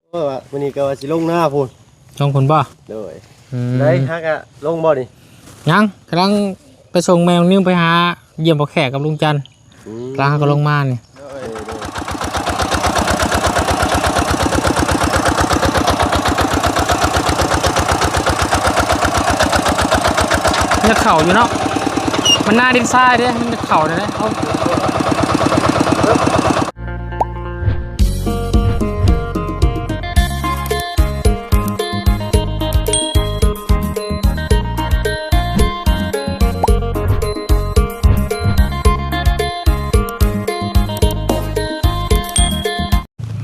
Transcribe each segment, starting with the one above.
ເພາະວ່າມື້ນີ້ກໍວ່າຊິລົງນາພຸ້ນ. ລົງພຸ້ນບໍ່? ໂດຍ. ອືມ ໄດ້ຫາກະລົງບໍ່ນີ້? ຍັງ ກຳລັງໄປສົ່ງແມ່ນ້ອງນິວໄປຫາຢ້ຽມພໍ່ແຂກກັບລຸງຈັນ. ອືມ ກຳລັງຫາກໍລົງມານີ້. ໂດຍ ໂດຍ. ມັນຈະເຂົ້າຢູ່ເນາະ ມັນໜ້າດິນຊາຍເດ້ ມັນຈະເຂົ້າໄດ້ເດ້. ເອົາ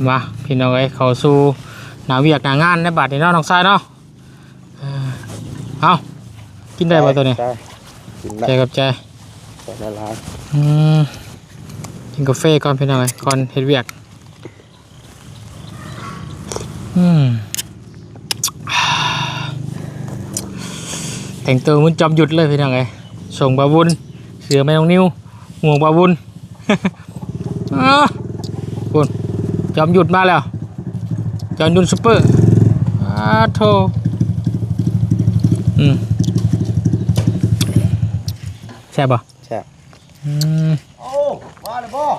ມາ ພີ່ນ້ອງເອີຍ ເຂົ້າສູ່ໜ້າວຽກໜ້າງານໃນບາດນີ້ເນາະ ນ້ອງຊາຍເນາະ. ເອີ ເອົາ ກິນໄດ້ບໍ່ໂຕນີ້? ໄດ້ ກິນໄດ້. ຂອບໃຈ ຂອບໃຈ. ໃຈລະລາຍ. ອືມ ກິນກາເຟກ່ອນ ພີ່ນ້ອງເອີຍ ກ່ອນເຮັດວຽກ. ອືມ ແຕ່ງໂຕເໝືອນຈອມຍຸດເລີຍ ພີ່ນ້ອງເອີຍ. ສົ່ງບ່າວບຸນ ເສື້ອແມ່ນ້ອງນິວ ໝວກບ່າວບຸນ. ອ້າ ພຸ້ນ ຈອມຍຸດມາແລ້ວ ຈອມຍຸດຊຸບເປີ. ອ້າໂທ ອືມ ແຊບບໍ່? ແຊບ. ອືມ ໂອ້ ມາແລ້ວບໍ່?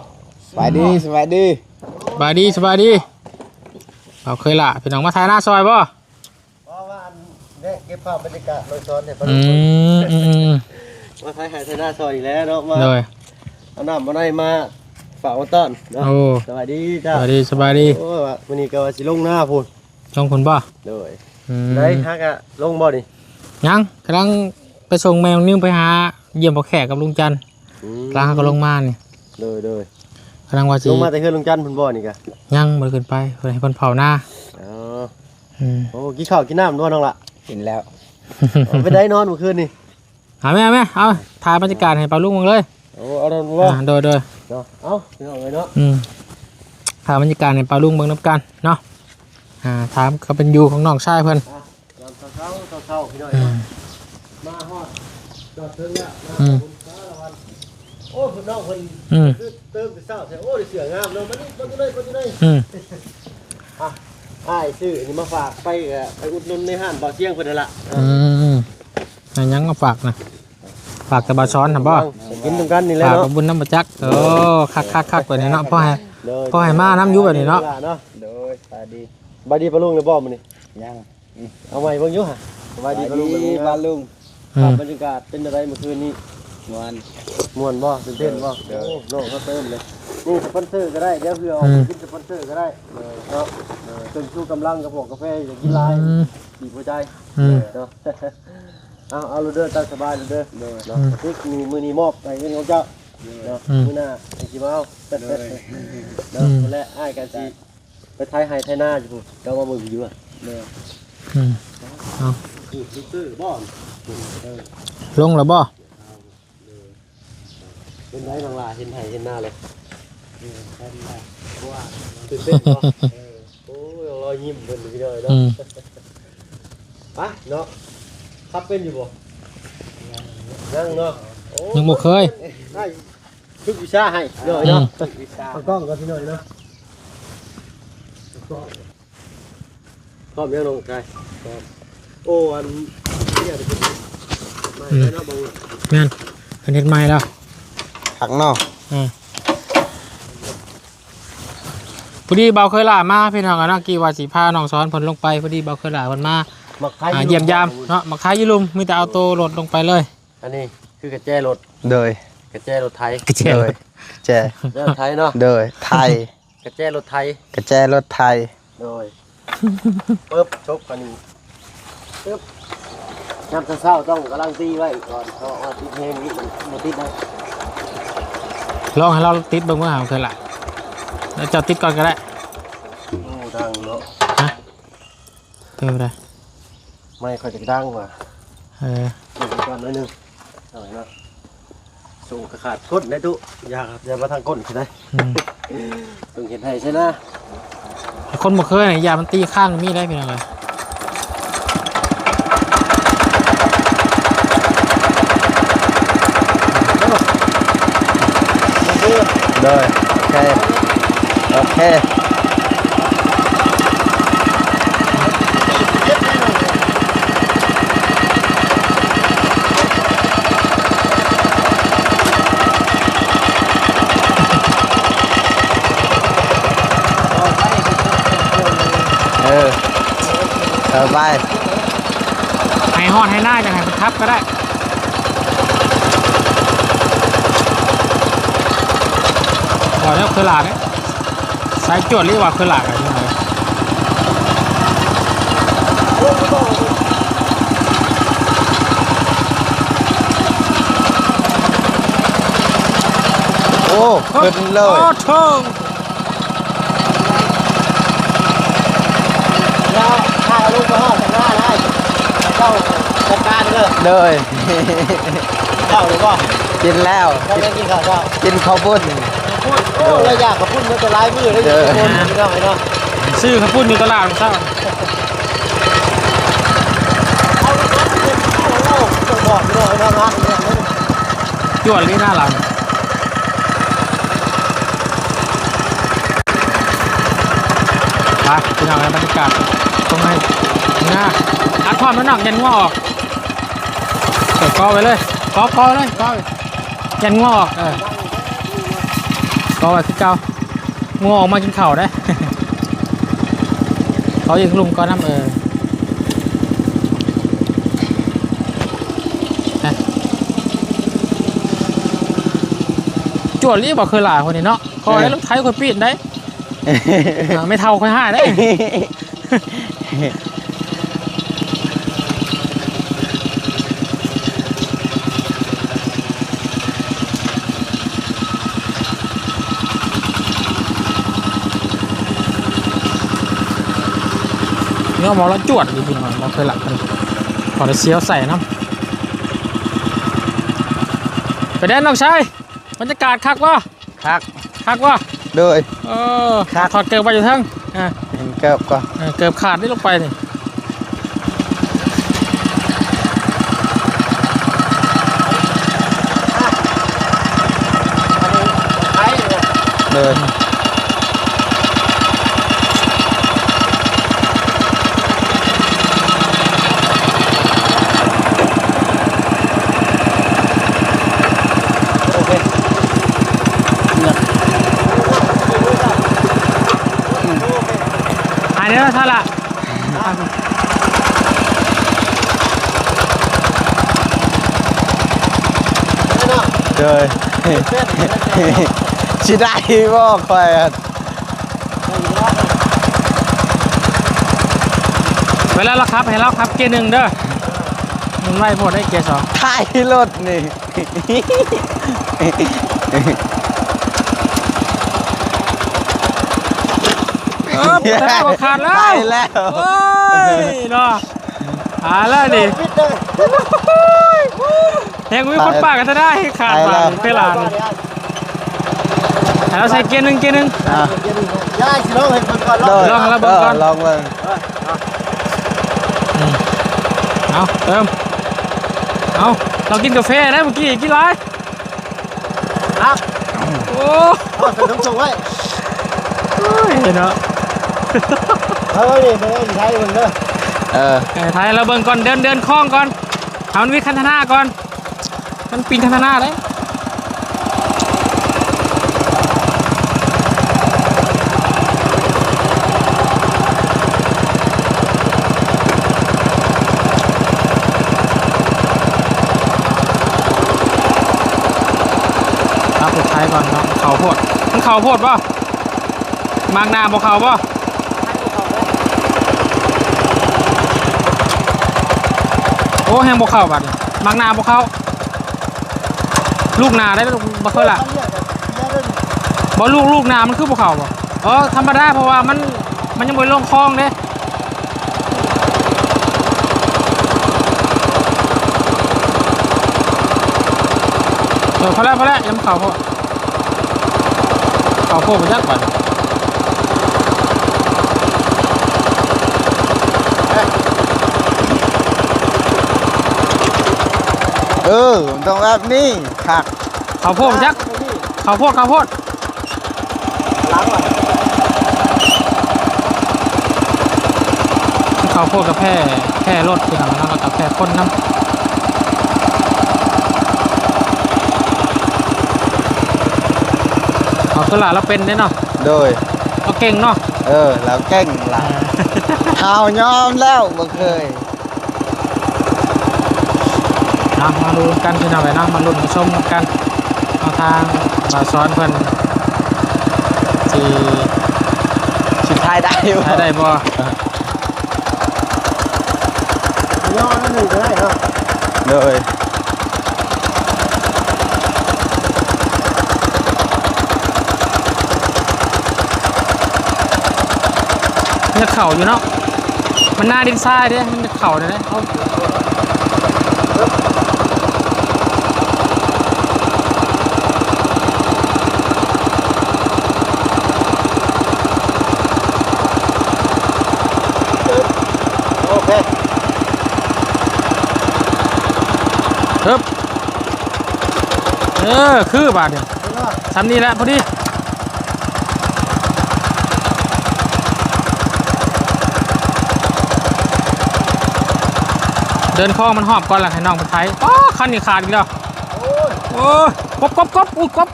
ສະບາຍດີ ສະບາຍດີ ສະບາຍດີ ສະບາຍດີ. ເຮົາເຄີຍລະ ພີ່ນ້ອງ ມາຖ່າຍນາຊ່ອຍບໍ່? ເພາະວ່າອັນແວະເກັບພາບບັນຍາກາດນ້ອງສອນໃຫ້ປາລຸງ. ອືມ ອືມ ມາຖ່າຍໄຮ່ຖ່າຍນາຊ່ອຍອີກແລ້ວເນາະ ມາ ໂດຍ ເອົານ້ຳມາໃນມາຝາກມາຕ້ອນເນາະ. ໂອ້ ສະບາຍດີຈ້າ ສະບາຍດີ ສະບາຍດີ. ໂອ້ ວ່າມື້ນີ້ກໍວ່າຊິລົງນາພຸ້ນ. ລົງພຸ້ນບໍ່? ໂດຍ. ອືມ ໄດ້ຫາກະລົງບໍ່ນີ້? ຍັງ ກຳລັງໄປສົ່ງແມ່ນ້ອງນິວໄປຫາຢ້ຽມພໍ່ແຂກກັບລຸງຈັນ. ອືມ ກຳລັງຫາກໍລົງມານີ້. ໂດຍ ໂດຍ. ກຳລັງວ່າຊິລົງມາແຕ່ເຮືອນລຸງຈັນພຸ້ນບໍ່ນີ້ກະ? ຍັງ ບໍ່ໄດ້ຂຶ້ນໄປ ເພິ່ນໃຫ້ເພິ່ນເຝົ້ານາ. ອໍ ອືມ ໂອ້ ກິນເຂົ້າກິນນ້ຳບໍ່ນ້ອງລະ? ກິນແລ້ວ. ເປັນໃດນອນມື້ຄືນນີ້? ເອົາແມ່ ເອົາແມ່ ເອົາ ຖ່າຍບັນຍາກາດໃຫ້ປາລຸງເບິ່ງເລີຍ. ໂອ້ ເອົານັ້ນບໍ່? ອ່າ ໂດຍ ໂດຍ ເນາະ. ເອົາ ພີ່ນ້ອງເອີຍເນາະ ອືມ ຖ່າຍບັນຍາກາດໃຫ້ປາລຸງເບິ່ງນຳກັນເນາະ. ອ່າ ຖາມຄວາມເປັນຢູ່ຂອງນ້ອງຊາຍເພິ່ນ. ອ່າ ຍາມເຊົ້າໆ ເຊົ້າໆ ພີ່ນ້ອງເອີຍ ອືມ ມາຮອດຈອດເຖິງແລ້ວ ມາ ອືມ ບຸນສາລະວັນ. ໂອ້ ເພິ່ນນ້ອງເພິ່ນ ອືມ ຄືເຕີມແຕ່ເຊົ້າແທ້. ໂອ້ ໄດ້ເສື້ອງາມເນາະ. ມານີ້ ມາຢູ່ໃນ ມາຢູ່ໃນ. ອືມ ອ່ະ ອ້າຍຊື້ອັນນີ້ມາຝາກ ໄປກໍໄປອຸດໜູນໃນຮ້ານບ່າວຊຽງເພິ່ນນັ້ນລະ. ອືມ ເອົາຫຍັງມາຝາກນະ? ຝາກແຕ່ບ່າວສອນຫັ້ນບໍ່? ກິນນຳກັນນີ້ແຫຼະເນາະ ຝາກບຸນນຳບໍ່ຈັກ. ໂອ້ ຄັກໆໆ ແບບນີ້ເນາະ ພໍໃຫ້ ໂດຍ ພໍໃຫ້ມານຳຢູ່ແບບນີ້ເນາະ. ໂດຍ ສະບາຍດີ ສະບາຍດີປ້າລຸງແລ້ວບໍ່ມື້ນີ້? ຍັງ. ອືມ ເອົາໃໝ່ເບິ່ງຢູ່ຫະ. ສະບາຍດີປ້າລຸງ ສະບາຍດີປ້າລຸງ. ອືມ ບັນຍາກາດເປັນຈັ່ງໃດມື້ຄືນນີ້? ມ່ວນ ມ່ວນບໍ່? ຕື່ນເຕັ້ນບໍ່? ໂດຍ ໂອ້ ນ້ອງເຂົາເຕີມເລີຍ. ນີ້ສະປອນເຊີກໍໄດ້ ດຽວເພື່ອອອກ ອືມ ກິນສະປອນເຊີກໍໄດ້ເນາະ. ໂດຍ ເຊິ່ງຊູກຳລັງກະພວກກາແຟ ຢາກກິນຫຼາຍ ອືມ ບີບຫົວໃຈ ອືມ ເນາະ. ເອົາ ເອົາໂລດເດີ ຕາມສະບາຍໂລດເດີ. ໂດຍ ເນາະ ອືມ ຕິກນີ້ ມື້ນີ້ມອບໃຫ້ເງິນຂອງເຈົ້າເນາະ. ອືມ ມື້ໜ້າຈັ່ງຊິມາເອົາ. ໂດຍ ເນາະ ອືມ ພຸ້ນແຫຼະ ອ້າຍກໍຊິ ໄປໄຖໄຮ່ໄຖນາຢູ່ພຸ້ນ ເຈົ້າມາເບິ່ງຢູ່. ເດີ ອືມ ເອົາ ຄືຄືບໍ່ ເອີ ລົງແລ້ວບໍ່? ເປັນໃດນ້ອງຫຼ້າ ເຫັນໄຮ່ເຫັນນາແລ້ວ? ເອີ ເປັນໄດ໋ ກວ່າຕື່ນເຕັ້ນບໍ່? ເອີ ໂອ້ຍ ລອຍຍິ້ມເພິ່ນ ພີ່ນ້ອງເນາະ. ອືມ ໄປເນາະ ຂັບເປັນຢູ່ບໍ່? ຍັງເນາະ. ໂອ້ ຍັງບໍ່ເຄີຍ ໄດ້ ຝຶກວິຊາໃຫ້ ພີ່ນ້ອງເນາະ. ອືມ ເອົາກ້ອງກ່ອນ ພີ່ນ້ອງເນາະ. ພ້ອມຍັງນ້ອງຊາຍ? ພ້ອມ. ໂອ້ ອັນນີ້ເປັນໃໝ່ ອືມ ແລ້ວເນາະ ບໍ່? ແມ່ນ ເພິ່ນເຮັດໃໝ່ແລ້ວ ຄັກເນາະ. ອືມ ພໍດີບ່າວເຄີຍຫຼ້າມາ ພີ່ນ້ອງເນາະ ກີ້ວ່າຊິພານ້ອງສອນເພິ່ນລົງໄປ ພໍດີບ່າວເຄີຍຫຼ້າເພິ່ນມາ ມາຂາຍ ອ່າ ຢ້ຽມຢາມເນາະ ມາຂາຍຢູ່ລຸ່ມ ມີແຕ່ເອົາໂຕລົດລົງໄປເລີຍ. ອັນນີ້ຄືກະແຈລົດ. ໂດຍ ກະແຈລົດໄຖ. ກະແຈ ໂດຍ ແຈ ແຈລົດໄຖເນາະ. ໂດຍ ໄຖ ກະແຈລົດໄຖ. ກະແຈລົດໄຖ. ໂດຍ ປຶບ ຈົບອັນນີ້ ປຶບ ຍາມເຊົ້າໆ ຕ້ອງກຳລັງຕີໄວ້ກ່ອນ ເພາະວ່າຕິດແຮງນີ້ມັນບໍ່ຕິດນະ. ລອງໃຫ້ລາວຕິດເບິ່ງ ເບິ່ງຫາເພິ່ນລະ ແລ້ວເຈົ້າຕິດກ່ອນກໍໄດ້. ໂອ້ ດັງເນາະ. ຮະ? ເປັນໄປໄດ້ ໄມ້ຂ້ອຍຈັກດັງວ່າ. ເອີ ເບິ່ງກ່ອນໜ້ອຍໜຶ່ງ ເອົາໄວ້ເນາະ. ສົ່ງກະຂາດຄົນໄດ້ຕຸ ຢ່າ ຢ່າມາທາງກົ້ນຊິໄດ້. ອືມ ເບິ່ງເຮັດໄຮ່ໃສ່ນາ ຄົນບໍ່ເຄີຍນີ້ ຢ່າມັນຕີຄ້າງມີໄດ້ ພີ່ນ້ອງເອີຍ. ໂດຍ ໂອເຄ ໂອເຄ. ເອີ ເອີ ໄປ ໃຫ້ຮອດໃຫ້ນາ ຈັ່ງໃຫ້ເພິ່ນຂັບກໍໄດ້. ວ່າແລ້ວຄືຫຼາຍເດ້ ສາຍຈວດເລີຍວ່າຄືຫຼາຍ ພີ່ນ້ອງເອີຍ. ໂອ້ ຂຶ້ນເລີຍ ໂອ້ໂທ້. ແລ້ວຖ້າເອົາລົງໄປຮອດທາງໜ້າໄດ້ ເຈົ້າຈັດການເດີ. ໂດຍ ເຈົ້າຫຼືບໍ່? ກິນແລ້ວ ເຈົ້າໄດ້ກິນເຂົ້າເຊົ້າ? ກິນເຂົ້າປຸ້ນ. ໂອ້ ລະຢາກເຂົ້າປຸ້ນມາແຕ່ຫຼາຍມື້ແລ້ວ ໂດຍ ກິນເຂົ້າປຸ້ນ ພີ່ນ້ອງເອີຍເນາະ. ຊື້ເຂົ້າປຸ້ນຢູ່ຕະຫຼາດເຊົ້າ. ເອົາລົງມາເປັນເຂົ້າໂລກ ຕ້ອງບອກພີ່ນ້ອງເອີຍເນາະ. ຈວດລີ້ໜ້າລາວ. ໄປພີ່ນ້ອງເອີຍ ບັນຍາກາດຕົງນີ້ນະ. ອັດພ້ອມແລ້ວນ້ອງ ຢັນງົວອອກ. ເອີ ກໍໄວ້ເລີຍ ກໍ ກໍໄວ້ເລີຍ ກໍໄວ້ ຢັນງົວອອກ. ເອີ ກໍໄວ້ຄືເກົ່າ ງົວອອກມາກິນເຂົ້າເດ້. ເຂົາອີກລຸ່ມກ່ອນນຳ. ເອີ ຈວດລີ້ບໍ່ ຄືຫຼາຍຄົນນີ້ເນາະ. ຂ້ອຍ ເອີ ລົດໄຖຂ້ອຍປີນໄດ້. ເອີ ແມ່ເຖົ້າຂ້ອຍຮ້າຍເດ້. ເນາະ ເວົ້າລະຈວດຢູ່ພີ່ນ້ອງ ບໍ່ເຄີຍລັກເພິ່ນ ຂໍແຕ່ຊຽວໃສ່ນຳ. ໄປແດນນ້ອງຊາຍ ບັນຍາກາດຄັກບໍ່? ຄັກ ຄັກບໍ່? ໂດຍ ເອີ ຄັກ ຖອດເກີບໄວ້ຢູ່ເທິງ. ອ່າ ເຫັນເກີບກໍ ເອີ ເກີບຂາດນີ້ລົງໄປນີ້. ໂດຍ ໂອເຄ ອືມ ຫາຍເດີທ່ານລະ. ໂດຍ ຊິໄດ້ບໍ່ຂ້ອຍ ເວລາລາວຂັບ ໃຫ້ລາວຂັບເກຍໜຶ່ງເດີ ມັນໄວໂພດໄດ໋ເກຍສອງ ທ້າຍລົດນີ້. ເອີ ຂາດແລ້ວ ຕາຍແລ້ວ ໂອ້ຍເນາະ ຕາຍແລ້ວນີ້ ແຮງມີຄົນປາກກັນຊະໄດ້ ຂາດບາດນີ້ ເວລານີ້ ໃຫ້ລາວໃສ່ເກຍໜຶ່ງ ເກຍໜຶ່ງ ອ່າ ຢາຍຊິລອງໃຫ້ເບິ່ງກ່ອນ ລອງ ລອງລະເບິ່ງກ່ອນ ເອີ ລອງເບິ່ງ ອືມ ເອົາ ເຕີມ ເອົາ ລາວກິນກາແຟໄດ໋ ມື້ກີ້ກິນຫຼາຍ. ຄັກ ໂອ້ ເອົາໃສ່ຖົງໂສ້ໄວ້ ໂອ້ຍເນາະ ເອົາໄວ້ນີ້ ໄປໄວ້ໃຊ້ເບິ່ງເດີ ເອີ ໃຫ້ລາວເບິ່ງກ່ອນ ເດີນ ເດີນຄອງກ່ອນ ໃຫ້ມັນມີຄັນທະນາກ່ອນ ມັນປີນຄັນທະນາເດ້. ເອົາ ປົດໄທກ່ອນເນາະ ເຂົ້າໂພດ ມັນເຂົ້າໂພດບໍ່? ໝາກໜ້າບໍ່ເຂົ້າບໍ່? ໂອ້ ແຮງບໍ່ເຂົ້າບາດນີ້ ໝາກໜ້າບໍ່ເຂົ້າ. ລູກໜ້າໄດ້ ລູກບໍ່ເຄີຍລະ ບໍ່ ລູກ ລູກໜ້າມັນຄືບໍ່ເຂົ້າບໍ່? ເອີ ທຳມະດາ ເພາະວ່າມັນ ມັນຍັງບໍ່ໄດ້ລົງຄອງເດ້. ເອີ ພໍແລ້ວ ພໍແລ້ວ ຢ່າມັນເຂົ້າໂພດ ເຂົ້າໂພດໄປຈັກບາດ. ເອີ ມັນຕ້ອງແບບນີ້ຄັກ ເຂົ້າໂພດຈັກ ເຂົ້າໂພດ ເຂົ້າໂພດ ເຂົ້າໂພດກະແພ ແພລົດພີ່ນ້ອງເນາະ ແລ້ວກະແພຄົນນຳ ເຂົາຄືຫຼາຍລາວເປັນເດ້ເນາະ ໂດຍ ລາວເກັ່ງເນາະ. ເອີ ລາວເກັ່ງລະ ເຮົາຍອມແລ້ວ ບໍ່ເຄີຍ. ເນາະ ມາລຸ້ນກັນພີ່ນ້ອງເອີຍເນາະ ມາລຸ້ນມາຊົມນຳກັນເນາະ ທາງບ່າວສອນເພິ່ນຊິ ຊິຖ່າຍໄດ້ບໍ່ ຖ່າຍໄດ້ບໍ່? ຍໍໜ້ອຍໜຶ່ງກໍໄດ້ເນາະ ໂດຍ. ມັນຈະເຂົ້າຢູ່ເນາະ ມັນໜ້າດິນຊາຍເດ້ ມັນຈະເຂົ້າໄດ້ເດ້. ໂອເຄ ເອີ ຄືບາດນີ້ ສ່ຳນີ້ແຫຼະພໍດີ. ເດີນຄອງມັນຮອບກ່ອນລະ ໃຫ້ນ້ອງເພິ່ນໄຖ. ໂອ້ ຄັນນີ້ຂາດອີກແລ້ວ. ໂອ້ຍ ກົບ ກົບ ກົບ ອຸ້ຍ ກົບ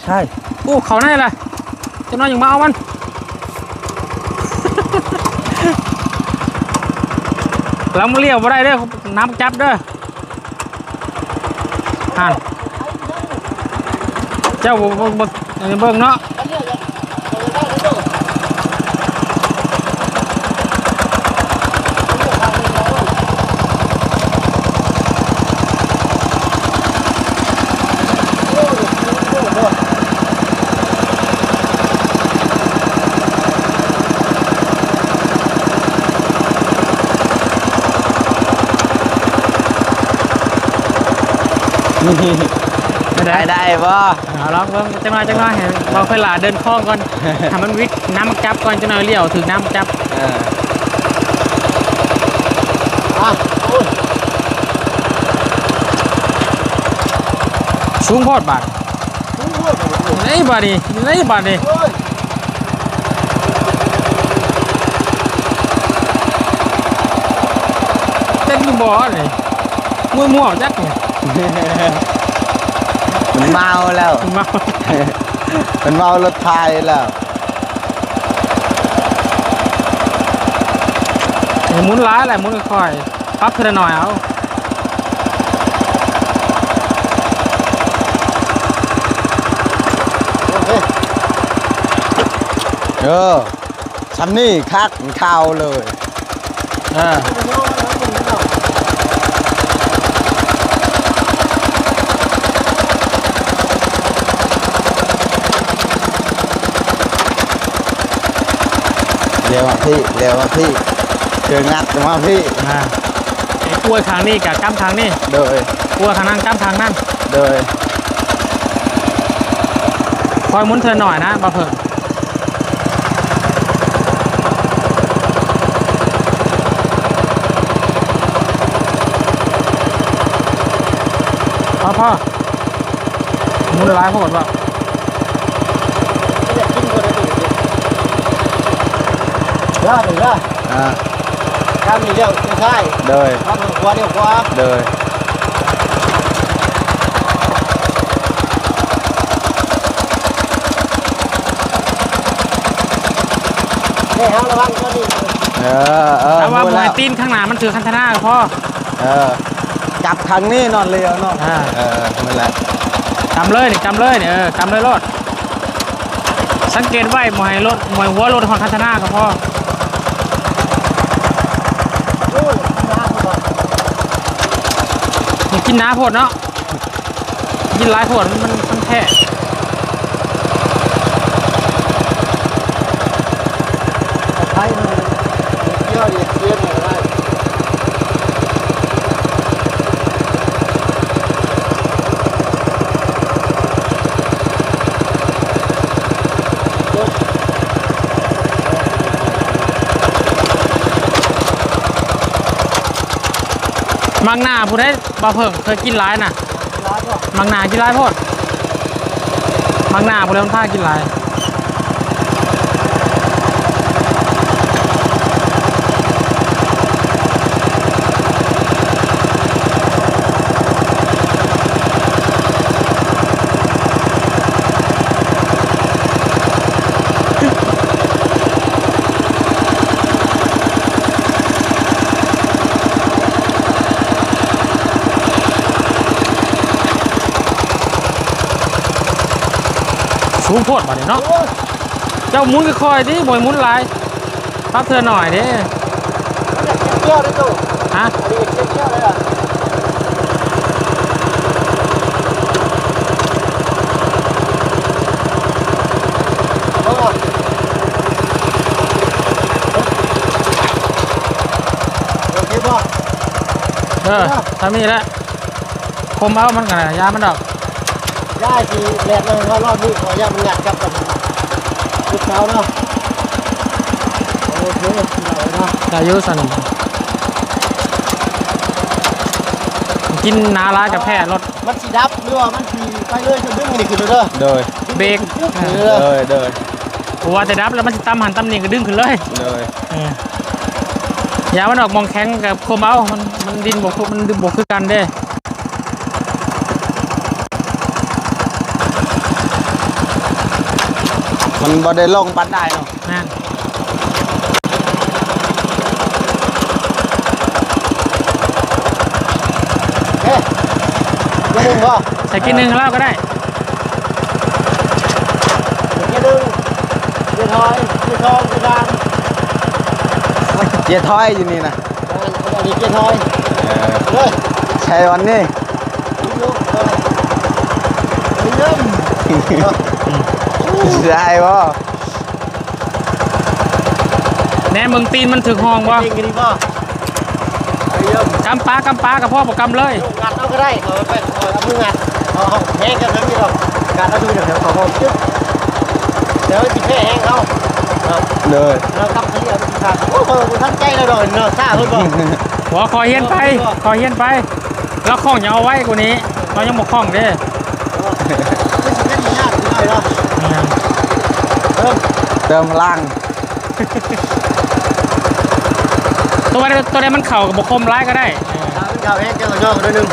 ໃຊ່ ໂອ້ ເຂົ້າໃນລະ ຈັກໜ້ອຍຍັງມາເອົາມັນ. ລຳລ້ຽວບໍ່ໄດ້ເດີ ນ້ຳຈັບເດີ. ຫັ້ນ ເຈົ້າບໍ່ ບໍ່ ບໍ່ ເບິ່ງເນາະ. ໄດ້ ໄດ້ບໍ່? ເອົາລອງເບິ່ງຈັກໜ້ອຍ ຈັກໜ້ອຍ ໃຫ້ເບົາເຄີຍຫຼາເດີນຄອງກ່ອນ ໃຫ້ມັນວິດນ້ຳມັກຈັບກ່ອນ ຈັກໜ້ອຍລ້ຽວຖືກນ້ຳມັກຈັບ. ເອີ ອ່ະ ໂອ້ຍ ສູງໂພດບາດ ສູງໂພດ ຢູ່ໃນບາດນີ້ ຢູ່ໃນບາດນີ້ ໂອ້ຍ ເປັນຢູ່ບໍ່ນີ້? ມົວໆຈັກນີ້ ມັນເມົາແລ້ວ ມັນເມົາ ມັນເມົາລົດໄຖແລ້ວ. ໝູນຫຼາຍແຫຼະ ໝູນຄ່ອຍໆ ປັບເທື່ອລະໜ້ອຍເອົາ. ໂອເຄ ເອີ ຊ່ຳນີ້ຄັກ ມັນເຂົ້າເລີຍ. ເອີ ລ້ຽວມາພີ້ ລ້ຽວມາພີ້ ເຈີງັດມາພີ້. ອ່າ ອວຍຂ້າງນີ້ກະກຳຂ້າງນີ້ ໂດຍ ອວຍຂ້າງນັ້ນກຳຂ້າງນັ້ນ ໂດຍ. ຄ່ອຍໝູນເທື່ອໜ້ອຍນະ ບໍ່ເພີ່ງ. ພໍ ພໍ ໝູນຫຼາຍໂພດບໍ່? ເດີ ເດີ ອ່າ ການນີ້ລ້ຽວຊ້າຍ ໂດຍ ທາງຂວາລ້ຽວຂວາ ໂດຍ. ເອີ ເອີ ແຕ່ວ່າບໍ່ໃຫ້ຕີນຂ້າງໜ້າມັນຖືກຄັນທະນາກໍພໍ. ເອີ ຈັບຂ້າງນີ້ເນາະ ລ້ຽວເນາະ ອ່າ ເອີ ນັ້ນແຫຼະ ກຳເລີຍນີ້ ກຳເລີຍນີ້ ເອີ ກຳເລີຍໂລດ. ສັງເກດໄວ້ ບໍ່ໃຫ້ລົດ ບໍ່ໃຫ້ຫົວລົດຮອດຄັນທະນາກໍພໍ. ໂອ້ຍ ກິນໜາໂພດ ມັນກິນໜາໂພດເນາະ ກິນຫຼາຍໂພດ ມັນ ມັນແທະ. ໄປ ມັນ ມັນກ່ຽວນີ້ ເສຍໜ້ອຍກໍໄດ້. ໝາກໜ້າຜູ້ໃດ ບ່າວເຜິ້ງເຄີຍກິນຫຼາຍນະ. ໝາກໜ້າກິນຫຼາຍໂພດ ໝາກໜ້າພຸ້ນແຫຼະມັນພາກິນຫຼາຍ. ພຸ້ນໂພດບາດນີ້ເນາະ. ໂອ້ຍ ເຈົ້າໝູນຄ່ອຍໆຕິ ບໍ່ໃຫ້ໝູນຫຼາຍ ປັບເທື່ອໜ້ອຍເດ້. ມັນຢາກກິນແກ້ວເດ້ໂຕ. ຮະ? ອັນນີ້ກິນແກ້ວເລີຍລະ. ໂອເຄບໍ່? ເອີ ທຳນີ້ແຫຼະ. ຄົມເອົາມັນກໍໄດ້ ຢ່າມັນດອກ. ຢ່າຊິແລ່ນມາໃຫ້ເຮົາລອບນີ້ ຂໍຢ່າມັນຫຍັດກັບກັນ ຄືເກົ່າເນາະ. ໂອເຄ ເນາະ ໄດ້ຢູ່ຊັ້ນ. ກິນໜາຫຼາຍກໍແພ້ລົດ. ມັນຊິດັບ ຫຼືວ່າມັນຊິໄປເລີຍ ຈະດຶງອັນນີ້ຂຶ້ນເດີ. ໂດຍ ເບກ. ເອີ ໂດຍ ໂດຍ. ບໍ່ວ່າແຕ່ດັບແລ້ວ ມັນຊິຕຳຫັ້ນຕຳນີ້ກໍດຶງຂຶ້ນເລີຍ. ໂດຍ ເອີ ຢ່າມັນອອກໝ່ອງແຂງກໍຄົມເອົາ. ມັນ ມັນດິນບໍ່ ມັນບໍ່ຄືກັນເດ້. ມັນບໍ່ໄດ້ລົງປານໃດເນາະ. ແມ່ນ. ເອີ ກິນໜຶ່ງບໍ່? ໃສ່ກິນໜຶ່ງແລ້ວກໍໄດ້. ເກຍໜຶ່ງ ເກຍຖອຍ ເກຍສອງ ເກຍສາມ. ເກຍຖອຍຢູ່ນີ້ນະ. ເອີ ອັນນີ້ເກຍຖອຍ. ເອີ ເອີ ໃສ່ອັນນີ້. ໄດ້ບໍ່? ແນມເບິ່ງຕີນມັນຖືກຫ້ອງບໍ່? ເກັ່ງອີ່ຫຼີບໍ່? ກຳປາ ກຳປາກໍພໍ ບໍ່ກຳເລີຍ. ງັດເອົາກໍໄດ້ ເອົາໄປ ເອົາມືງັດ ເອົາ ເອົາແຮງກັນເຖິງຢູ່ດອກ. ງັດເອົາຢູ່ດຽວ ເອົາ ເອົາ ດຽວຊິແພ້ແຮງເຮົາ. ໂດຍ ເຮົາກັບເຂົາເລີຍ. ໂອ້ ບໍ່ທັນໃຈແລ້ວດອກເນາະ ຊ້າເພິ່ນບໍ່? ບໍ່ ຂໍຮຽນໄປ ຂໍຮຽນໄປ. ລາວຄ່ອງ ຢ່າເອົາໄວກວ່ານີ້ ລາວຍັງບໍ່ຄ່ອງເດ້. ຄືຊິເປັນຍາກໜ້ອຍເນາະ. ແມ່ນ ເຕີມ ເຕີມພະລັງ. ຕົວໃດ ຕົວໃດມັນເຂົ້າກໍບໍ່ຄົມຫຼາຍກໍໄດ້. ຖ້າມັນເຂົ້າແຮງ ເຈົ້າກໍຍ່ອງໜ້ອຍໜຶ່ງ.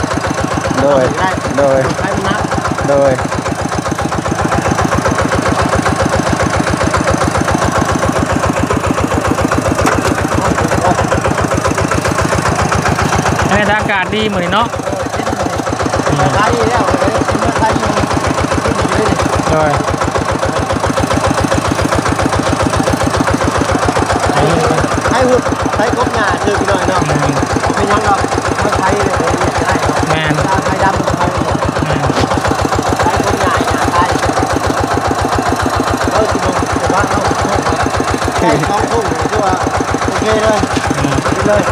ໂດຍ ໄດ້ ໂດຍ ໃຫ້ມັນໜັກ. ໂດຍ ອັນນີ້ອາກາດດີມື້ນີ້ເນາະ. ເອີ ເຢັນ ອືມ ສະບາຍດີແລ້ວ ເອີ ເມືອໄທຢູ່ ເຢັນຢູ່ເດ້. ໂດຍ ໄຖ ໄຖຫຸດ ໄຖກົບຫຍ້າຊື່ພີ່ນ້ອງເນາະ. ອືມ ເປັນຫຍັງດອກ ມັນໄຖເລີຍກໍໄດ້ເນາະ. ແມ່ນ ຖ້າໄຖດຳມັນໄຖບໍ່ໄດ້. ແມ່ນ ໄຖກົບຫຍ້າ ຫຍ້າຕາຍ. ເອີ ຊິບໍ່ ຊິວ່າເຮົາ ໄຖສອງຄົນນີ້ຖືວ່າໂອເຄເລີຍ. ອືມ ເກັບເລີຍ.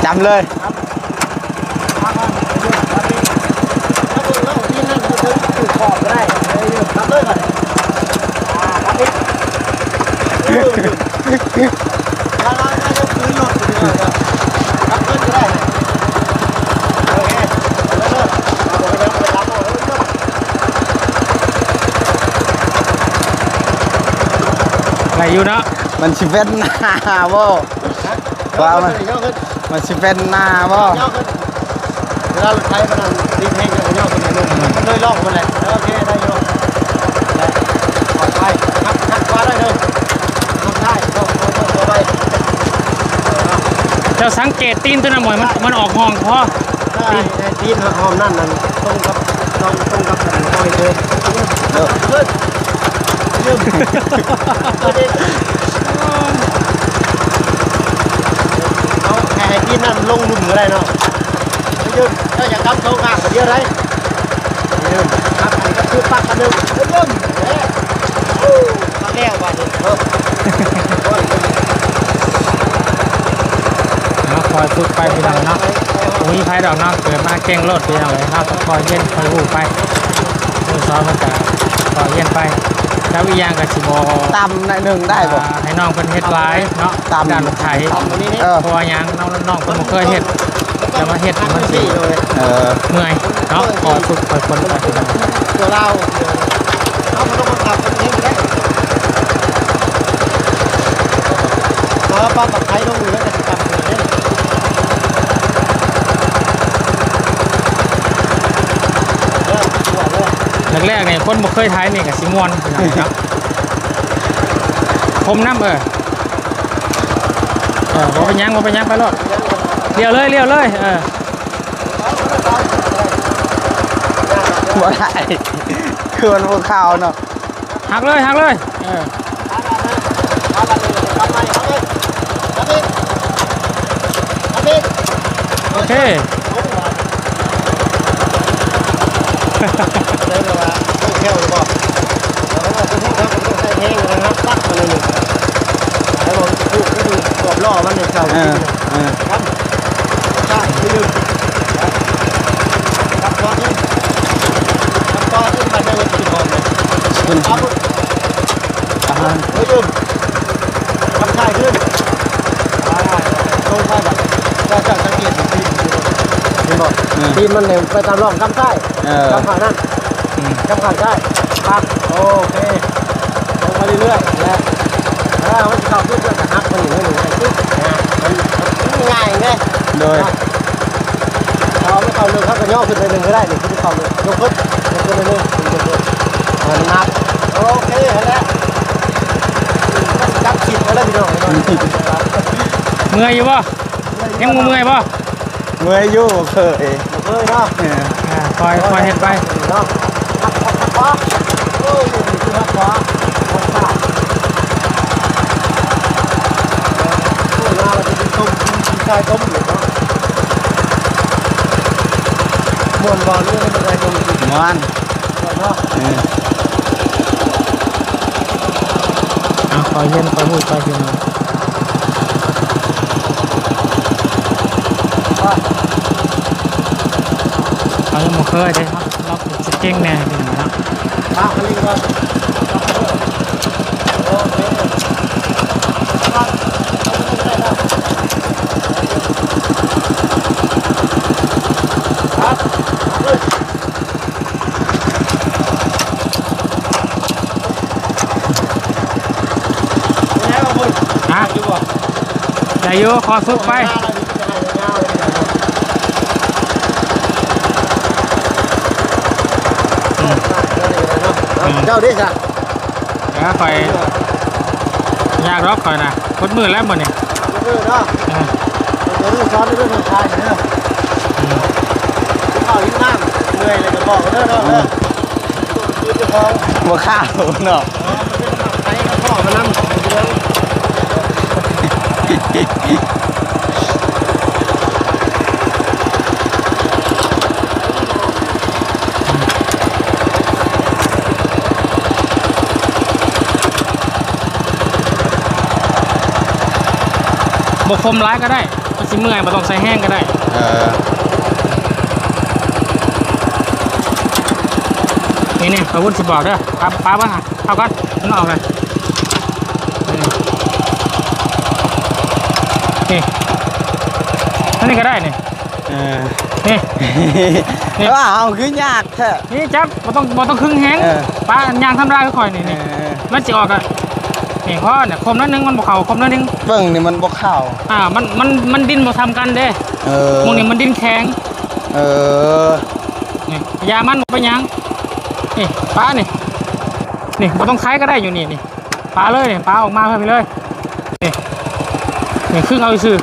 ຈຳເລີຍ. ໄດ້ຢູ່ເນາະ. ມັນຊິແວ່ນໜ້າບໍ່? ວ່າມັນ ມັນຊິແວ່ນໜ້າບໍ່? ເວລາລົດໄຖມັນຕິດແຮງ ກໍເຍົກຂຶ້ນໜ້ອຍໜຶ່ງ ມັນເລີຍລ່ອງໄປແຫຼະ. ໂອເຄ ໄດ້ຢູ່ ໄດ້ ປອດໄພ. ຫັກ ຫັກຂວາໄດ້ເລີຍ ຫັກຊ້າຍ ເຂົ້າ ເຂົ້າ ເຂົ້າໄປ. ເຈົ້າສັງເກດຕີນຕົວນັ້ນບໍ່? ມັນ ມັນອອກຮ່ອງພໍ. ໃຊ່ ຕີນ ຕີນຮ່ອງນັ້ນ ນັ້ນ ຕົງກັບ ຕົງ ຕົງກັບອັນຫ້ອຍເລີຍ. ເອີ ເອີ ເອີ ເອົາ ໃຫ້ ໃຫ້ຕີນນັ້ນລົງລຸ່ມກໍໄດ້ເນາະ. ເອີ ເຈົ້າຢ່າກຳສອງຂ້າງດຽວໄດ້. ເອີ ປັກອັນນີ້ກໍຄືປັກອັນໜຶ່ງ. ເອີ ເອີ ປັກແລ້ວບາດນີ້ເນາະ. ເຮົາຄອຍຝຶກໄປພີ່ນ້ອງເນາະ. ບໍ່ມີໃຜດອກເນາະ ເກີດມາເກັ່ງໂລດພີ່ນ້ອງເອີຍ. ເຮົາກໍຄອຍຮຽນ ຄອຍຮູ້ໄປ ເອີ ສອນມັນກະ ກໍຮຽນໄປ. ແລ້ວອີກຢ່າງກໍຊິບໍ່ ຕ່ຳໜ້ອຍໜຶ່ງໄດ້ບໍ່? ອ່າ ໃຫ້ນ້ອງເພິ່ນເຮັດຫຼາຍເນາະ ຕ່ຳ ດ້ານລົດໄຖ. ເອີ ເພາະວ່າຫຍັງ ນ້ອງ ນ້ອງເພິ່ນບໍ່ເຄີຍເຮັດ ແຕ່ວ່າເຮັດມັນຊິ ເອີ ເມື່ອຍເນາະ. ກໍຝຶກຄ່ອຍຄົນໄປ. ຕົວລາວ ເຮົາບໍ່ຕ້ອງບັງຄັບເພິ່ນເຮັດໄດ້. ເພາະວ່າປັບບັກໄທລົງຢູ່ແລ້ວກໍຊິຕ່ຳຂຶ້ນເດ້. ແລກໆນີ້ຄົນບໍ່ເຄີຍໄຖນີ້ກໍຊິມ່ວນເນາະ. ຄົມນຳ ເອີ ເອີ ບໍ່ເປັນຫຍັງ ບໍ່ເປັນຫຍັງ ໄປໂລດ. ລ້ຽວເລີຍ ລ້ຽວເລີຍ ເອີ ບໍ່ໄດ້ ຄືມັນບໍ່ຂາວເນາະ. ຫັກເລີຍ ຫັກເລີຍ ເອີ ໂອເຄ ໄດ້ແລ້ວວ່າ ຕ້ອງແຂ້ວຫຼືບໍ່ ແລ້ວກໍຕ້ອງໃຊ້ແຮງນະ ຕັກມາໜ້ອຍໜຶ່ງ ແລ້ວກໍຂອບລໍ້ມັນໃຫ້ເຂົ້າ ເອີ ເອີ ໃຊ້ ໃຫ້ລືມ ກັບກ່ອນນີ້ ກັບກ່ອນນີ້ ມັນໄດ້ເງິນກິນຫອມເລີຍ ເພິ່ນ ອາຫານ ເຮີ້ຍ ລືມ ກຳຊ້າຍຂຶ້ນ ລົງໄປບັດ ເຈົ້າ ເຈົ້າສັງເກດເຫັນຕີນ ເຫັນບໍ່? ເອີ ຕີນມັນນີ້ໄປຕາມຮ່ອງກຳຊ້າຍ ເອີ ກຳຂ້າງນັ້ນ ອືມ ກຳຂ້າງຊ້າຍ ປັບ ໂອເຄ ລົງໄປເລື້ອຍໆ ແລະ ເອີ ມັນຊິເຂົ້າຈຸດ ແລ້ວກໍຫັກມັນນີ້ໜ້ອຍໜຶ່ງ ມັນ ມັນງ່າຍເດ້ ໂດຍ ເນາະ. ເອົາ ມັນເຂົ້າເລິກ ເຮົາກໍຍໍຂຶ້ນໜ້ອຍໜຶ່ງກໍໄດ້ ນີ້ ຄືເຂົ້າເລິກ ຍົກຂຶ້ນ ຍົກຂຶ້ນໜ້ອຍໜຶ່ງ ຍົກຂຶ້ນ ເອີ ມັນໜັກ ໂອເຄ ຫັ້ນແຫຼະ ຈັບຊິດເອົາເລີຍພີ່ນ້ອງ ເມື່ອຍຢູ່ບໍ່? ຍັງບໍ່ເມື່ອຍບໍ່? ເມື່ອຍຢູ່ ບໍ່ເຄີຍ ບໍ່ເຄີຍເນາະ ເອີ ອ່າ ຄ່ອຍ ຄ່ອຍເຮັດໄປເນາະ ຮັກຂວາ ໂອ້ຍ ນີ້ຄືຮັກຂວາ ຮັກຊ້າຍ ໂອ້ຍ ລາວຈະໄປຕົ້ມ ກິນຊາຍຕົ້ມຢູ່ເນາະ ມ່ວນບໍ່ ຫຼືວ່າແນວໃດ? ມ່ວນ ມ່ວນເນາະ ເອີ ເອົາ ຄ່ອຍຮຽນ ຄ່ອຍຮູ້ໄປ ພີ່ນ້ອງ ເຮົາຍັງບໍ່ເຄີຍເດ້ ເຮົາ ເຮົາຊິເກັ່ງແດ່ ພີ່ນ້ອງເນາະ ມາ ອັນນີ້ກໍ ໂອເຄ ຮະ ໄດ້ຢູ່ ຂໍຝຶກໄປ ເຈົ້າເດ້ຊະ? ເອີ ຂ້ອຍ ຍາກດອກຂ້ອຍນະ ໝົດມື້ແລ້ວມື້ນີ້ ໝົດມື້ເນາະ ເອີ ເດີ ສອນເດີ ເດີ ເດີ ເດີ ເດີ ເອີ ເຂົ້າຫິວນ້ຳ ເມື່ອຍແລ້ວກໍບອກເດີເນາະ ເອີ ບໍ່ຂາວເນາະ ເອີ ມັນເປັນໝາກໄທ ເຂົາເອົາມານຳ ບໍ່ຄົມຫຼາຍກໍໄດ້ ມັນຊິເມື່ອຍ ບໍ່ຕ້ອງໃຊ້ແຮງກໍໄດ້ ເອີ ນີ້ໆ ຂ້ອຍວຸ້ນຊິບອກເດີ ປາ ປາເບິ່ງຫາ ເອົາກ່ອນ ມັນອອກເລີຍ ນີ້ ນີ້ ອັນນີ້ກໍໄດ້ນີ້ ເອີ ນີ້ ນີ້ ວ່າເຮົາຄືຍາກແທ້ ນີ້ຈັບ ບໍ່ຕ້ອງ ບໍ່ຕ້ອງຄຶງແຮງ ເອີ ປາຍ່າງທຳດາຄືຂ້ອຍນີ້ ນີ້ ເອີ ມັນຊິອອກອະ ນີ້ພໍນີ້ ຄົມໜ້ອຍໜຶ່ງ ມັນບໍ່ເຂົ້າ ຄົມໜ້ອຍໜຶ່ງ ເບິ່ງນີ້ມັນບໍ່ເຂົ້າ ອ່າ ມັນ ມັນ ມັນດິນບໍ່ສ່ຳກັນເດ້ ເອີ ໝ່ອງນີ້ມັນດິນແຂງ ເອີ ນີ້ ຢ່າມັນ ບໍ່ເປັນຫຍັງ ນີ້ ປານີ້ ນີ້ ບໍ່ຕ້ອງໄຂກໍໄດ້ຢູ່ນີ້ ນີ້ ປາເລີຍນີ້ ປາອອກມາເພີ່ມອີກເລີຍ ນີ້ ນີ້ຄຶງເອົາຊື່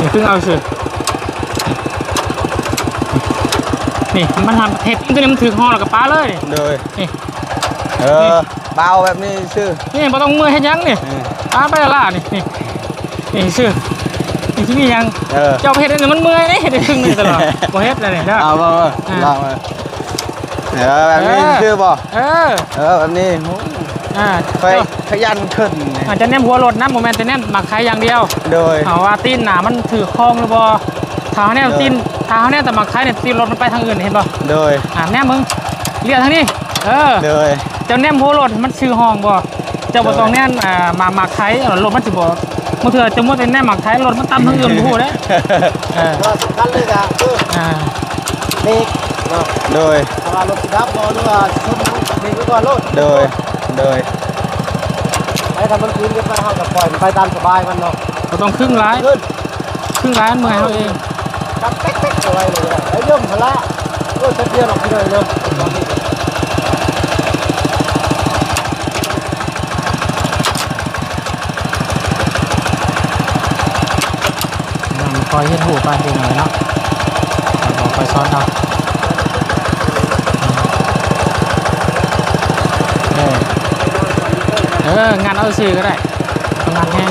ນີ້ຄຶງເອົາຊື່ ນີ້ມັນທຳເຮັດ ຕົວນີ້ມັນຖືກຫໍ່ແລ້ວກໍປາເລີຍນີ້ ໂດຍ ນີ້ ເອີ ນີ້ ປາເອົາແບບນີ້ຊື່ ນີ້ບໍ່ຕ້ອງເມື່ອຍເຮັດຫຍັງນີ້ ເອີ ປາໄປລະນີ້ ນີ້ ນີ້ຊື່ ນີ້ຊິມີຫຍັງ ເອີ ເຈົ້າໄປເຮັດອັນນີ້ມັນເມື່ອຍເດ້ ເຮັດໃຫ້ຄຶງນີ້ຕະຫຼອດ ບໍ່ເຮັດແລ້ວນີ້ເດີ ເອົາ ເອົາ ເອົາ ເອີ ເອີ ແບບນີ້ ເອີ ຊື່ບໍ່? ເອີ ເອີ ແບບນີ້ ໂອ້ ອ່າ ຂ້ອຍຂະຫຍັນຂຶ້ນນີ້ ອາດຈະແນມຫົວລົດນຳ ບໍ່ແມ່ນແຕ່ແນມໝາກໄຄຢ່າງດຽວ ໂດຍ ເຮົາວ່າຕີນໜ້າມັນຖືກຄອງຫຼືບໍ່ ຖ້າເຮົາແນມ ໂດຍ ຕີນ ຖ້າເຮົາແນມແຕ່ໝາກໄຄນີ້ ຕີນລົດມັນໄປທາງອື່ນ ເຫັນບໍ່? ໂດຍ ອ່າ ແນມເບິ່ງ ລ້ຽວທາງນີ້ ເອີ ໂດຍ ເຈົ້າແນມຫົວລົດມັນຊື່ຮ່ອງບໍ່? ເຈົ້າບໍ່ຕ້ອງແນມ ໂດຍ ອ່າ ໝາກ ໝາກໄຄ ລົດມັນຊິບໍ່ ບາງເທື່ອເຈົ້າມົວແຕ່ແນມໝາກໄຄ ລົດມັນຕຳທາງອື່ນບໍ່ຮູ້ເດ້ ເອີ ສຳຄັນເລີຍກະຄື ອ່າ ເບຣກເນາະ ໂດຍ ຖ້າວ່າລົດຊິດັບບໍ່ ຫຼືວ່າຊົນ ເບຣກໄວ້ກ່ອນໂລດ ໂດຍ ໂດຍ ໄປ ຖ້າມັນຄືນຂຶ້ນໄປ ເຮົາກໍປ່ອຍມັນໄປຕາມສະບາຍມັນເນາະ ບໍ່ຕ້ອງຄຶງຫຼາຍ ຄຶງຫຼາຍມັນເມື່ອຍເຮົາເອງ ກັບເປັກໆ ເອົາໄວ້ເລີຍ ໄປຍົມຫັ້ນລະ ໂອ້ຍ ແປັບດຽວດອກ ພີ່ນ້ອງເນາະ. ຄ່ອຍຮຽນຮູ້ໄປພີ່ນ້ອງເນາະ ຄ່ອຍບອກຄ່ອຍສອນເອົາ. ເອີ ເອີ ງັດເອົາຊື່ກໍໄດ້ ຖະໜັດແຮງ.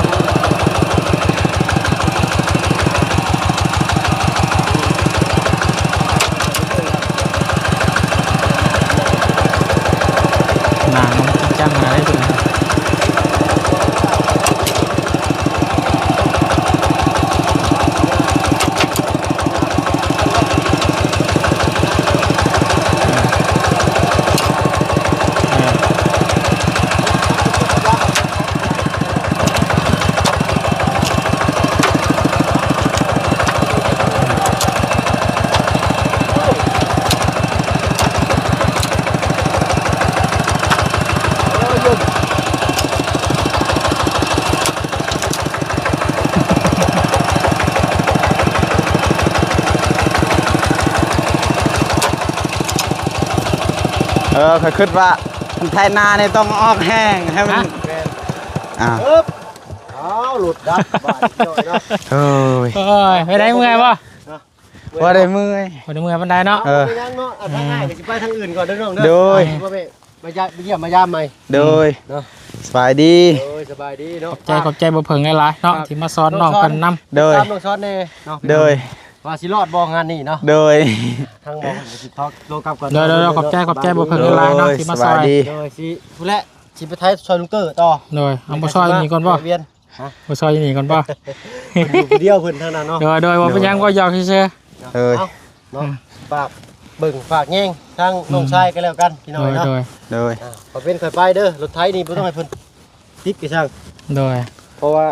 ໜ້າມັນຈິງຈັງຫຼາຍເດ້. ເອີ ຂ້ອຍຄິດວ່າ ໄຖນານີ້ຕ້ອງອອກແຮງໃຫ້ມັນ ຮະ? ແມ່ນ ອ້າວ ເອີບ ອ້າວ ຫຼຸດດັບບາດນີ້ເນາະ. ໂອ້ຍ ໂອ້ຍ ເປັນໃດ ເມື່ອຍບໍ່? ບໍ່ໄດ້ເມື່ອຍ ບໍ່ໄດ້ເມື່ອຍປານໃດເນາະ. ເອີ ບໍ່ເປັນຫຍັງເນາະ ອັນທາງອ້າຍກໍຊິໄປທາງອື່ນກ່ອນເດີນ້ອງເດີ. ໂດຍ ມາຢາມມາຢາມໃໝ່. ໂດຍ ເນາະ ສະບາຍດີ. ໂດຍ ສະບາຍດີເນາະ. ຂອບໃຈ ຂອບໃຈບໍ່ເພິ່ງຫຼາຍໆເນາະ ທີ່ມາສອນນ້ອງເພິ່ນນຳ. ໂດຍ ຕາມນ້ອງສອນແດ່ເນາະ. ໂດຍ ວ່າຊິລອດບໍ່ງານນີ້ເນາະ. ໂດຍ ທາງໝໍກໍຊິໂທກັບກ່ອນ. ໂດຍໆ ຂອບໃຈ ຂອບໃຈບໍ່ເພິ່ງຫຼາຍໆເນາະ ທີ່ມາຊ່ອຍ. ໂດຍ ຊິ ພຸ້ນແຫຼະ ຊິໄປໄທຊ່ອຍລຸງເກີຕໍ່. ໂດຍ ເອົາ ບໍ່ຊ່ອຍຢູ່ນີ້ກ່ອນບໍ່? ວຽນ ຮະ? ບໍ່ຊ່ອຍຢູ່ນີ້ກ່ອນບໍ່? ເພິ່ນຢູ່ຜູ້ດຽວເພິ່ນທາງນັ້ນເນາະ. ໂດຍໆ ບໍ່ເປັນຫຍັງ ເວົ້າຢອກຊື່ໆ. ເອີ ເອົາເນາະ ຝາກເບິ່ງຝາກແຍງທາງນ້ອງຊາຍກໍແລ້ວກັນພີ່ນ້ອງເນາະ. ໂດຍໆ ອ່າ ຂໍເປັນຂ້ອຍໄປເດີ ລົດໄຖນີ້ບໍ່ຕ້ອງໃຫ້ເພິ່ນຕິດກະຊ່າງ. ໂດຍ ເພາະວ່າ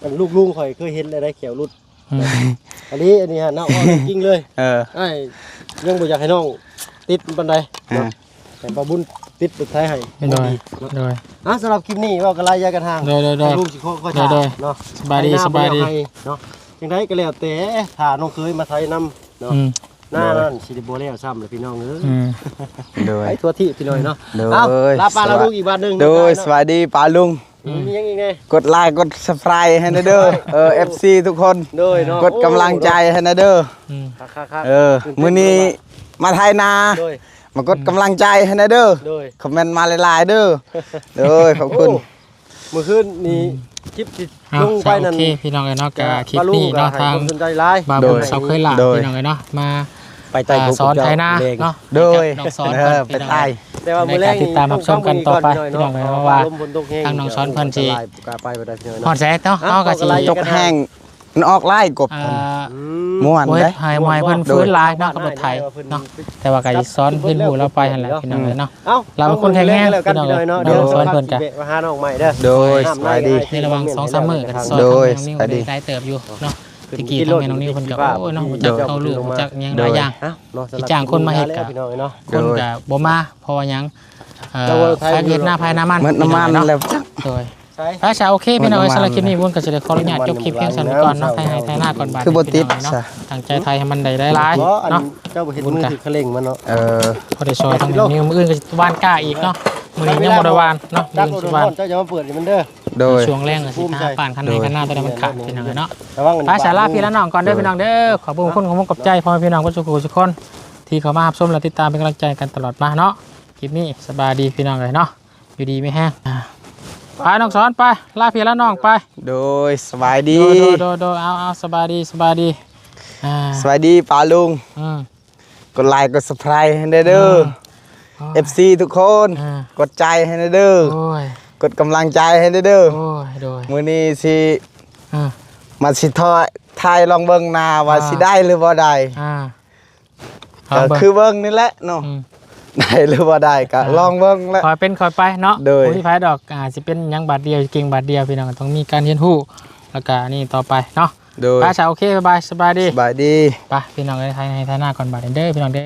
ອັນລູກລຸງຂ້ອຍເຄີຍເຫັນແລ້ວໄດ໋ ແຂ້ວຫຼຸດ. ອືມ ອັນນີ້ ອັນນີ້ຮະເນາະ ເວົ້າເລື່ອງຈິງເລີຍ. ເອີ ອ້າຍຍັງບໍ່ຢາກໃຫ້ນ້ອງຕິດປານໃດເນາະ ອ່າ ໃຫ້ບ່າວບຸນຕິດລົດໄຖໃຫ້. ໂດຍ ດີເນາະ. ໂດຍ ອ່າ ສຳລັບຄລິບນີ້ເວົ້າກັນຫຼາຍຢ່າກັນຫ່າງ. ໂດຍໆໆ ໃຫ້ລູກຊິຄ່ອຍໆ ໂດຍໆ ຖ້າເນາະ. ສະບາຍດີ ໃຫ້ນ້າ ສະບາຍດີ ບໍ່ແລ້ວໃຫ້ເນາະ. ຈັ່ງໃດກໍແລ້ວແຕ່ ຖ້ານ້ອງເຄີຍມາໄຖນຳເນາະ. ອືມ ໜ້ານັ້ນຊິໄດ້ບໍ່ແລ້ວຊ້ຳລະພີ່ນ້ອງເອີຍ. ອືມ ໂດຍ ໄປທົ່ວທີ່ພີ່ນ້ອງເນາະ. ໂດຍ ເອົາ ລາປ້າລາລຸງອີກບາດໜຶ່ງ. ໂດຍ ສະບາຍດີປ້າລຸງ. ອືມ ມີຫຍັງອີກແດ່? ກົດໄລກົດຊັບສະໄຄຣບ໌ໃຫ້ແດ່ເດີ. ເອີ ເອັຟຊີທຸກຄົນ. ໂດຍເນາະ ກົດກຳລັງໃຈໃຫ້ແດ່ເດີ. ອືມ ຄັກໆໆ ເອີ ມື້ນີ້ມາໄຖນາ. ໂດຍ ມາກົດກຳລັງໃຈໃຫ້ແດ່ເດີ. ໂດຍ ຄອມເມັນມາຫຼາຍໆເດີ. ໂດຍ ຂອບຄຸນ. ມື້ຄືນນີ້ ອືມ ຄລິບທີ່ລົງໄປນັ້ນ ໂອເຄພີ່ນ້ອງເອີຍເນາະ ກະຄລິບນີ້ເນາະ ທາງບ່າວບຸນສາວເຄີຍຫຼ້າພີ່ນ້ອງເອີຍເນາະ ມາໄປໄຕ່ ອ່າ ສົອນໄຖນາເນາະ. ໂດຍ ນ້ອງສອນເພິ່ນ ເອີ ໄປໄຕ່ ແຕ່ວ່າມື້ແລງນີ້ ຕິດຕາມຮັບຊົມກັນຕໍ່ໄປພີ່ນ້ອງເອີຍ ເພາະວ່າທາງນ້ອງສອນເພິ່ນຊິຮອດໃສເນາະ ເຮົາກໍຊິ ຕົກແຮງ ມັນອອກຫຼາຍກົບ ອ່າ ມ່ວນເດ້ ໃຫ້ ໃຫ້ເພິ່ນຟື້ນຫຼາຍເນາະ ກັບລົດໄຖເນາະ ແຕ່ວ່າກໍຊິສອນຮຽນຮູ້ລາວໄປຫັ້ນແຫຼະພີ່ນ້ອງເອີຍເນາະ. ລາວເປັນຄົນແຂງແຮງພີ່ນ້ອງເອີຍເນາະ ສອນເພິ່ນກໍ ໂດຍ ສະບາຍດີ ໃນລະຫວ່າງສອງສາມມື້ກໍຊິສອນ ໂດຍ ສະບາຍດີ ຫຼາຍເຕີບຢູ່ເນາະ. ແຕ່ກີ້ທາງແມ່ນ້ອງນິວເພິ່ນກໍ ໂອ້ຍເນາະ ຮູ້ຈັກເຂົ້າລູກ ຮູ້ຈັກຫຍັງຫຼາຍຢ່າງ ຊິຈ້າງຄົນມາເຮັດກໍ ໂອ້ຍເນາະ ຄົນກໍບໍ່ມາ ເພາະວ່າຫຍັງ ເອີ ໄປເຮັດນາໃຜນາມັນ ໝົດນ້ຳມັນແລ້ວ. ໂດຍ ໄປຊະ ໂອເຄພີ່ນ້ອງເອີຍ ສຳລັບຄລິບນີ້ບຸນກໍຊິໄດ້ຂໍອະນຸຍາດຈົບຄລິບພຽງສ່ຳນີ້ກ່ອນເນາະ ໄປໄຮ່ໄຮ່ນາກ່ອນບາດນີ້ ຄືບໍ່ຕິດຊະ ຕັ້ງໃຈໄຖໃຫ້ມັນໄດ້ຫຼາຍໆເນາະ. ເຈົ້າບໍ່ເຮັດມືຖືກຄະເລັງມັນເນາະ. ເອີ ພໍໄດ້ຊ່ອຍທາງແມ່ນ້ອງນິວ ມື້ອື່ນກໍຊິຫວ່ານກ້າອີກເນາະ ມື້ນີ້ຍັງບໍ່ໄດ້ຫວ່ານເນາະ ມື້ອື່ນຊິຫວ່ານ. ເຈົ້າຈະມາເປີດໃຫ້ມັນເດີ. ໂດຍ ຊ່ວງແລງກໍຊິຫາປ້ານຄັນໃຫ້ຄັນນາ ໂຕໃດມັນຂາດພີ່ນ້ອງເອີຍເນາະ. ໄປຊະ ລາພີ່ລານ້ອງກ່ອນເດີພີ່ນ້ອງເດີ. ຂອບຄຸນ ຂອບໃຈພໍ່ແມ່ພີ່ນ້ອງເບິດສູ່ຜູ້ສູ່ຄົນ ທີ່ເຂົ້າມາຮັບຊົມ ແລະ ຕິດຕາມເປັນກຳລັງໃຈກັນຕະຫຼອດມາເນາະ. ຄລິບນີ້ສະບາຍດີພີ່ນ້ອງເອີຍເນາະ ຢູ່ດີມີແຮງ. ອ່າ ໄປນ້ອງສອນໄປ ລາພີ່ລານ້ອງໄປ. ໂດຍ ສະບາຍດີ ໂດຍໆ ເອົາໆ ສະບາຍດີ ສະບາຍດີ. ອ່າ ສະບາຍດີປ້າລຸງ. ອືມ ກົດໄລກົດຊັບສະໄຄຣບ໌ໃຫ້ແດ່ເດີ ເອີ ເອັຟຊີທຸກຄົນ ເອີ ກົດໃຈໃຫ້ແດ່ເດີ. ໂອ້ຍ ກົດກຳລັງໃຈໃຫ້ແດ່ເດີ. ໂອ້ຍ ໂດຍ ມື້ນີ້ຊິ ເອີ ມາຊິຖ່າຍ ຖ່າຍລອງເບິ່ງນາວ່າ ອ່າ ຊິໄດ້ຫຼືບໍ່ໄດ້. ອ່າ ກໍຄືເບິ່ງນີ້ແຫຼະເນາະ ອືມ ໄດ້ຫຼືບໍ່ໄດ້ກໍ ອ່າ ລອງເບິ່ງແຫຼະ ຄ່ອຍເປັນຄ່ອຍໄປເນາະ. ໂດຍ ບໍ່ມີໃຜດອກ ອ່າ ຊິເປັນຫຍັງບາດດຽວ ຊິເກັ່ງບາດດຽວ ພີ່ນ້ອງກໍຕ້ອງມີການຮຽນຮູ້ ແລ້ວກໍອັນນີ້ຕໍ່ໄປເນາະ. ໂດຍ ໄປຊະ ໂອເຄ ບາຍບາຍ ສະບາຍດີ ສະບາຍດີ. ໄປພີ່ນ້ອງເອີຍ ໄຖໄຮ່ໄຖນາກ່ອນບາດນີ້ເດີ ພີ່ນ້ອງເດີ.